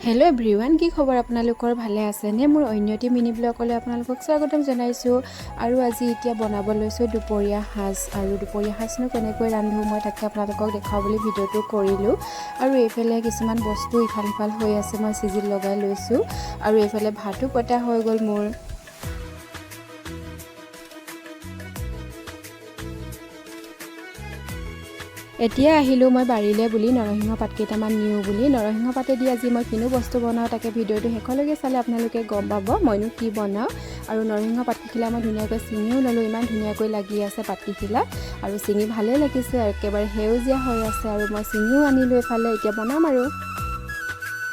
Hello' everyone, কি খবৰ আপোনালোকৰ? ভালে আছেনে? মোৰ অন্য এটি মিনি ব্লগলৈ আপোনালোকক স্বাগতম জনাইছোঁ। আৰু আজি এতিয়া বনাব লৈছোঁ দুপৰীয়া সাজ। আৰু দুপৰীয়া সাজনো কেনেকৈ ৰান্ধোঁ, মই তাকে আপোনালোকক দেখুৱাওঁ বুলি ভিডিঅ'টো কৰিলোঁ। আৰু এইফালে কিছুমান বস্তু ইফাল সিফাল হৈ আছে, মই চিজিল লগাই লৈছোঁ। আৰু এইফালে ভাতো পতা হৈ গ'ল মোৰ। এতিয়া আহিলোঁ মই বাৰীলৈ বুলি নৰসিংহ পাত কেইটামান নিওঁ বুলি। নৰসিংহ পাতেদি আজি মই কিনো বস্তু বনাওঁ, তাকে ভিডিঅ'টো শেষলৈকে চালে আপোনালোকে গম পাব মইনো কি বনাওঁ। আৰু নৰসিংহ পাতকেইখিলা মই ধুনীয়াকৈ ছিঙিও ল'লোঁ। ইমান ধুনীয়াকৈ লাগি আছে পাতকেইখিলা আৰু ছিঙি ভালেই লাগিছে, একেবাৰে সেউজীয়া হৈ আছে। আৰু মই ছিঙিও আনিলোঁ এইফালে, এতিয়া বনাম। আৰু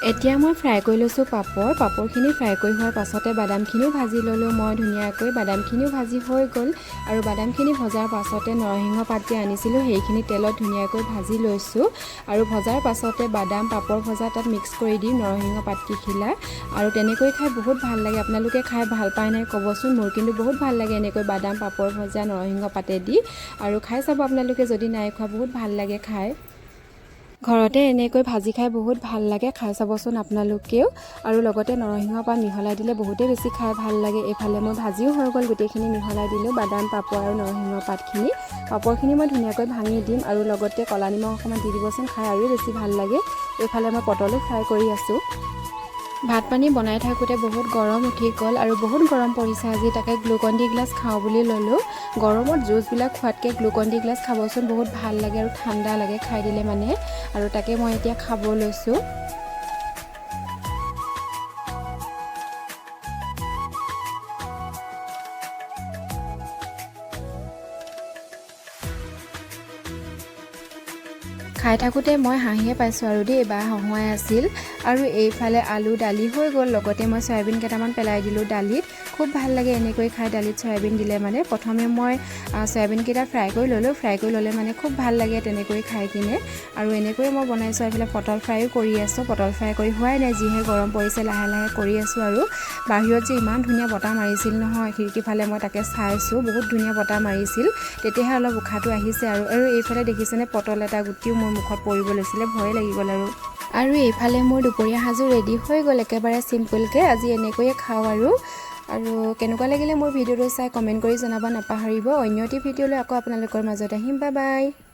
এতিয়া মই ফ্ৰাই কৰি লৈছোঁ পাপৰ। পাপৰখিনি ফ্ৰাই কৰি হোৱাৰ পাছতে বাদামখিনিও ভাজি ল'লোঁ মই ধুনীয়াকৈ। বাদামখিনিও ভাজি হৈ গ'ল। আৰু বাদামখিনি ভজাৰ পাছতে নৰসিংহ পাত যে আনিছিলোঁ, সেইখিনি তেলত ধুনীয়াকৈ ভাজি লৈছোঁ। আৰু ভজাৰ পাছতে বাদাম, পাপৰ ভজা তাত মিক্স কৰি দিম নৰসিংহ পাতকেইখিলা। আৰু তেনেকৈ খাই বহুত ভাল লাগে। আপোনালোকে খাই ভাল পায় নাই ক'বচোন। মোৰ কিন্তু বহুত ভাল লাগে এনেকৈ বাদাম, পাপৰ ভজা নৰসিংহ পাতেদি। আৰু খাই চাব আপোনালোকে যদি নাই খোৱা, বহুত ভাল লাগে খাই। ঘৰতে এনেকৈ ভাজি খাই বহুত ভাল লাগে, খাই চাবচোন আপোনালোকেও। আৰু লগতে নৰসিংহ পাত মিহলাই দিলে বহুতেই বেছি খাই ভাল লাগে। এইফালে মোৰ ভাজিও হৈ গ'ল, গোটেইখিনি মিহলাই দিলোঁ, বাদাম, পাপৰ আৰু নৰসিংহ পাতখিনি। পাপৰখিনি মই ধুনীয়াকৈ ভাঙি দিম আৰু লগতে ক'লা নিমখ অকণমান দি দিবচোন, খাই আৰু বেছি ভাল লাগে। এইফালে মই পটলো ফ্ৰাই কৰি আছোঁ। ভাত পানী বনাই থাকোঁতে বহুত গৰম উঠি গ'ল আৰু বহুত গৰম পৰিছে আজি। তাকে গ্লুকন ডি গ্লাছ খাওঁ বুলি ল'লোঁ। গৰমত জুচবিলাক খোৱাতকৈ গ্লুকন ডি গ্লাছ খাবচোন, বহুত ভাল লাগে আৰু ঠাণ্ডা লাগে খাই দিলে মানে। আৰু তাকে মই এতিয়া খাব লৈছোঁ। খাই থাকোঁতে মই হাঁহিয়ে পাইছোঁ আৰু দেই, বা হহুৱাই আছিল। আৰু এইফালে আলু দালি হৈ গ'ল, লগতে মই চয়াবিন কেইটামান পেলাই দিলোঁ দালিত। খুব ভাল লাগে এনেকৈ খাই দালিত চয়াবিন দিলে মানে। প্ৰথমে মই চয়াবিনকেইটা ফ্ৰাই কৰি ল'লোঁ। ফ্ৰাই কৰি ল'লে মানে খুব ভাল লাগে তেনেকৈ খাই কিনে। আৰু এনেকৈয়ে মই বনাইছোঁ। এইফালে পটল ফ্ৰাইও কৰি আছোঁ। পটল ফ্ৰাই কৰি হোৱাই নাই, যিহে গৰম পৰিছে, লাহে লাহে কৰি আছোঁ। আৰু বাহিৰত যে ইমান ধুনীয়া বতাহ মাৰিছিল নহয়, খিৰিকী ফালে মই তাকে চাইছোঁ, বহুত ধুনীয়া বতাহ মাৰিছিল, তেতিয়াহে অলপ উশাহটো আহিছে। আৰু এইফালে দেখিছেনে, পটল এটা গুটিও মোৰ মুখত পৰিব লৈছিলে, ভয়ে লাগি গ'ল। আৰু এইফালে মোৰ দুপৰীয়া সাজো ৰেডি হৈ গ'ল, একেবাৰে চিম্পুলকৈ আজি এনেকৈয়ে খাওঁ। আৰু কেনেকুৱা লাগিলে মোৰ ভিডিঅ'টো চাই, কমেণ্ট কৰি জনাব নাপাহৰিব। অন্য এটি ভিডিঅ'লৈ আকৌ আপোনালোকৰ মাজত আহিম। Bye bye.